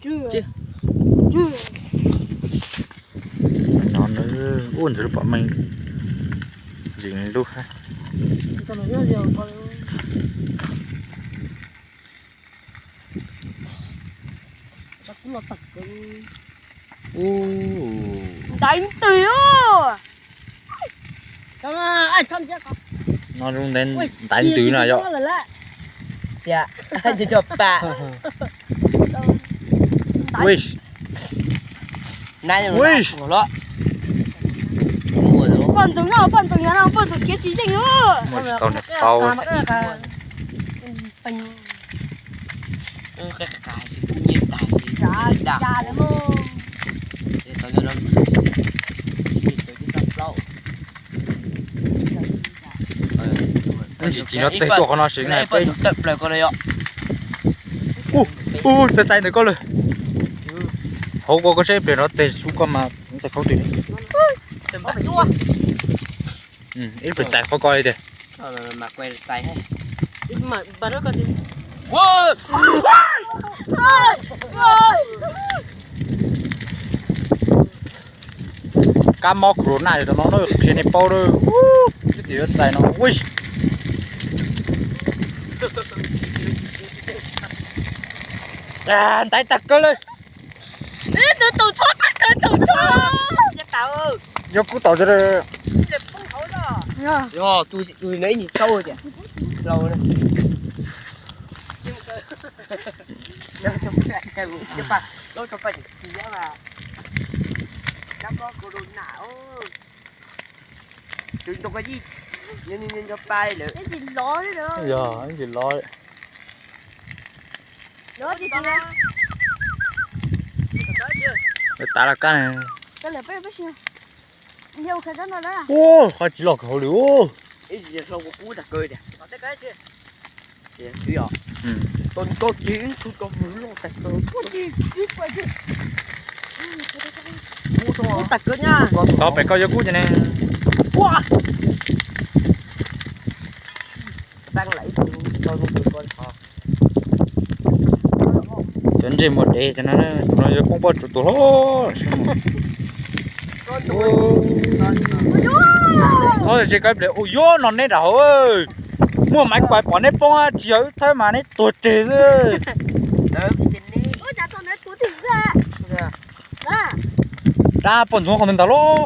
No, ub, ntxim lub pom meej, ntxim lub hab. Ntaiv ntws os. No zoo ntaiv ntws no yom. Poj ntxoog no, poj ntxoog yog no, poj ntxoog khiav tsis yeej os. Tsis tau niag paub. Tsis tsim no teg tuaj qhov no sim na. Ub, ub, txais txais ntawm koj lawm. Hauv koj, koj saib ib pliag no teg xub koj mas txais khaub twg. Ib pliag txais qhov koj li tiag. Kab mob corona yog rau no na, qhia nej paub lawm. Ub, twb tim yuav txais no. Ntaiv tag kawg lawm. Yog kub tau. Yog ib ntsis lov. Tav laj kab. Ub, qhov tsis loj kawg hauv lwm. Tau pem koj yuav kub ces ne. Cov ntsej muag dev cov no, tus no yuav poob pob tsuas tus hlob. Ub, ze kab ple ub yuav no neb nram hauv. Muaj maiv kuais pom neb poob tsis yog wb thawb mas neb tuag tseg xwb. Dab poj ntxoog qhov ntawd ntag lauj.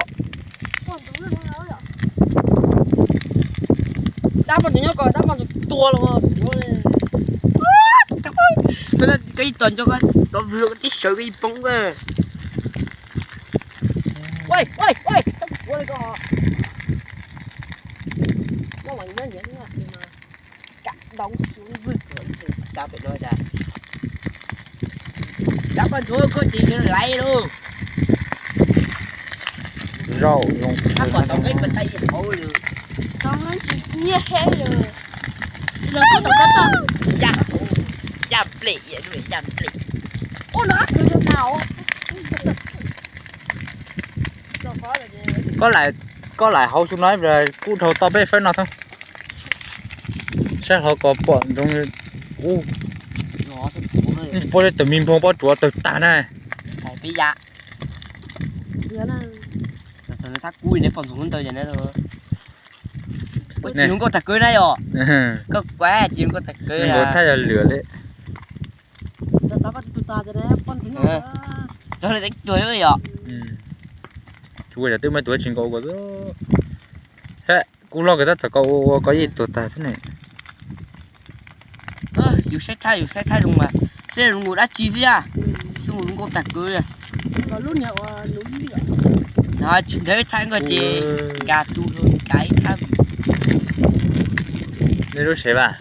Dab poj ntxoog nyob ko, dab poj ntxoog tua los. Koj ib tog nco koj tov vwm koj tib sawv koj ib poob. Dab poj ntxoog koj tsis laiv lauj. Zaum zoo. Ab, pom tau peb ko tag ib hauv lawm. Nyiaj he lawm. Yaj, yaj nplej, yaj nplej. Koj lam, koj lam hauv xu no, kub dhau toj peb fawb no thoob. Saib hlo ko pom ntsoov ub. Puab li tawm mi npoo pob tsuas tawg tag na. Tsis zoo nkauj tag kawg na yom. Koj kuav tsis zoo nkauj tag kawg na. Thaj yog lwm li. Txog li teeb tuag yom. Tsis ua yam twb muaj tus tsis nkaus ko xwb. Kuv loj kawg tab tom koj ua ua koj yeej tuag tag xwb ne. Yus saib thaj, yus saib thaj zoo mas, saib zoo nkaus dab tsi xwb yaj. Zoo nkaus zoo nkauj tag kawg li. Tsis nthawv thaj nkoj ces nkag tu nkag ib thaj. Nej lub sev vas.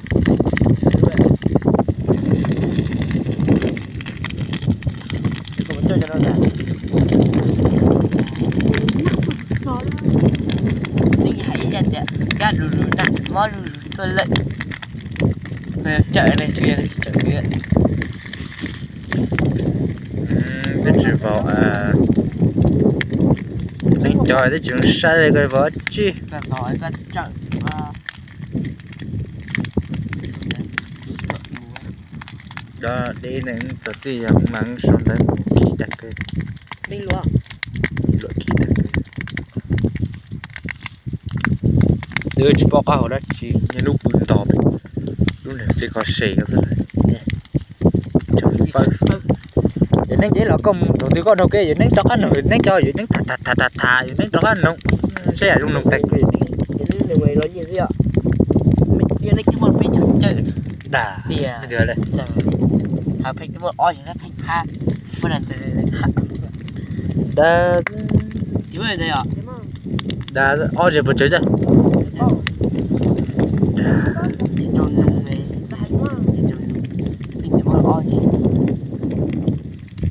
Neeg hais ib yam tias kab lug lug nag mob lug lug tuaj lawm. Tsawm ne, tsis tsawm. Twb tsis vau, neeg cov twb tsis zoo saib li, koj vau tsib. Deb ne, txog txij yog mas sau ntawv khib tag kawg. Luam khib tag kawg. Tsis paub qab hau dab tsi, nyob lub pw nto pem, lub nws pem kho se ko xwb. Yawm Neeb ces los koj mus thaum twg koj nrog kev, Yawm Neeb rov qab nug, Yawm Neeb cov, Yawm Neeb tham tham tham tham, Yawm Neeb rov qab nug, saib yam zoo nug tag kawg. Dag, dag, ob zeg puas tsawg?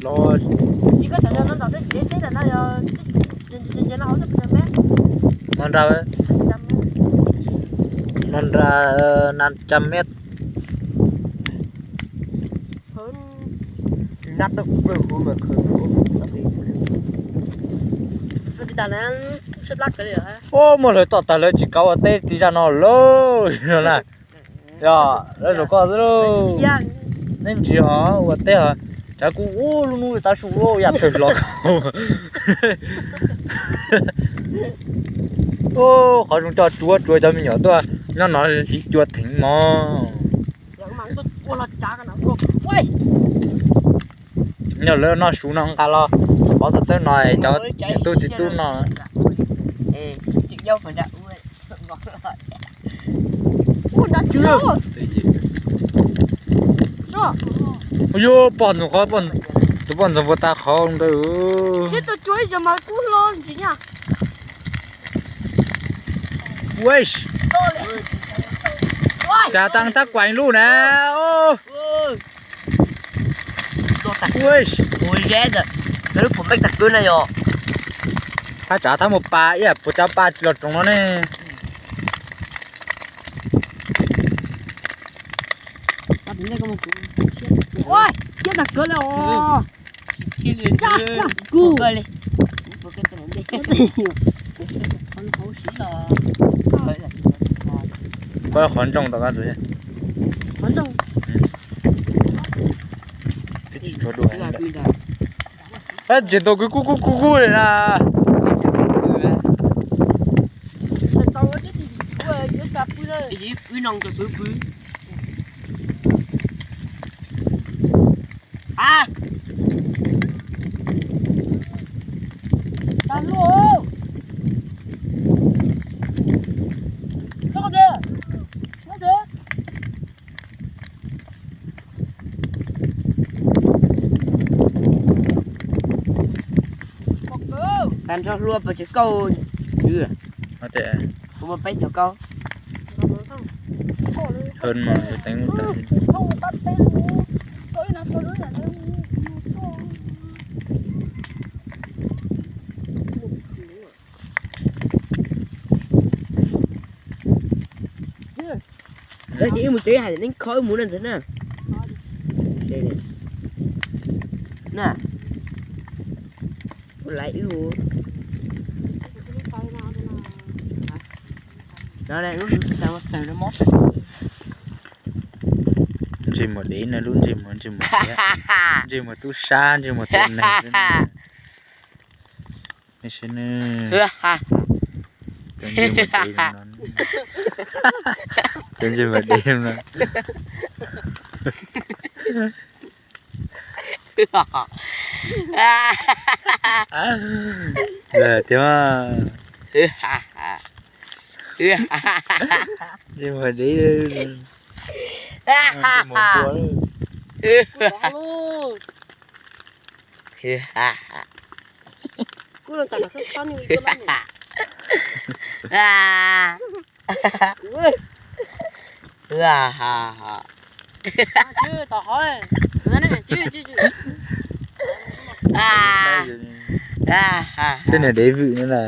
Los no nra, no nra năm trăm mét. Ub, muaj hlawv tom tag lawv tsis kav ua teb txiv zaj no lauj, no na. Yog lawv zaum koj xwb lauj. Neb ntsis ho ua teb ho, tsam kuv ua lub hnub tav su yam tawg hlo. Qhov zoo coj tsuav tsuav cov me nyuam tuaj nyob no hliv cua theev mog. Yog lawv noj su no nqa los pov tawb no cov niam tub txiv tub no. Yuav poj ntxoog qhov, tus poj ntxoog puas tas qhov ntawd. Cas tau tab kuas lub na. Thaj tsam thab mus pa ib yam puas cov pa tsis los roos no ne. Siab tag kawg li os. Koj qhov ntsooj rau kab tus. Tsis tau kwv kub kub kub kub li na. Tag nrho hlua pas tsev kauj, kuv muaj peb caug kauj. Hơn mà, teev lub tag. Ces wb mus tsev hais tias neb kho wb mus na ntxawg na. Na, ua laiv wb mus. Ntsej muag dev no lub ntsej muag, ntsej muag dev, ntsej muag tub sab, ntsej muag tua neeg. Cov ntsej muag dev no, cov ntsej muag dev no. Lawm tiag. Ntsej muag dev, ntsej muag npua. Tej niag dev vwm no na.